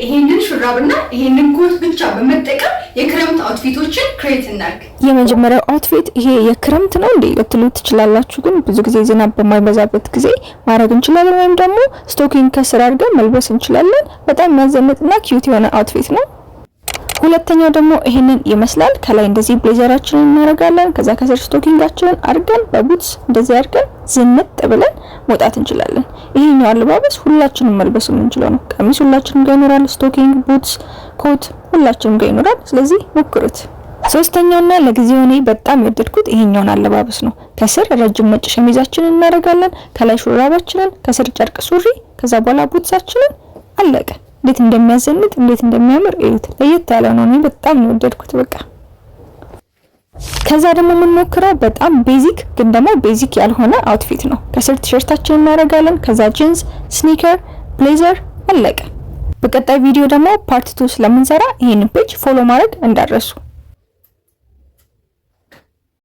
ይሄንን ሹራብና ይሄንን ኮት ብቻ በመጠቀም የክረምት outfit ኦችን create እናድርግ። የመጀመሪያው outfit ይሄ የክረምት ነው እንዴ ልትሉ ትችላላችሁ። ግን ብዙ ጊዜ ዝናብ በማይበዛበት ጊዜ ማድረግ እንችላለን፣ ወይም ደግሞ stocking ከስር አድርገን መልበስ እንችላለን። በጣም የሚያዘንጥና cute የሆነ outfit ነው። ሁለተኛው ደግሞ ይሄንን ይመስላል። ከላይ እንደዚህ blazer ኣችንን እናደርጋለን። ከዛ ከስር stocking ኣችንን አድርገን በ boots እንደዚህ አድርገን ዝንጥ ብለን መውጣት እንችላለን። ይሄኛው አለባበስ ሁላችንም መልበስ የምንችለው ነው። ቀሚስ ሁላችንም ጋር ይኖራል። Stocking፣ boots፣ ኮት ሁላችንም ጋር ይኖራል። ስለዚህ ሞክሩት። ሶስተኛውና ለጊዜው እኔ በጣም የወደድኩት ይሄኛውን አለባበስ ነው። ከስር ረጅም ነጭ ሸሚዛችንን እናደርጋለን። ከላይ ሹራባችንን፣ ከስር ጨርቅ ሱሪ፣ ከዛ በኋላ boots ኣችንን፣ አለቀ። እንዴት እንደሚያዘንጥ፣ እንዴት እንደሚያምር እዩት። ለየት ያለ ነው። እኔ በጣም ነው የወደድኩት። በቃ ከዛ ደግሞ የምንሞክረው በጣም basic ግን ደግሞ basic ያልሆነ outfit ነው። ከስር ቲሸርታችንን እናደርጋለን። ከዛ jeans፣ sneaker፣ blazer፣ አለቀ። በቀጣይ ቪዲዮ ደግሞ part 2 ስለምንሰራ ይሄንን page follow ማድረግ እንዳትረሱ።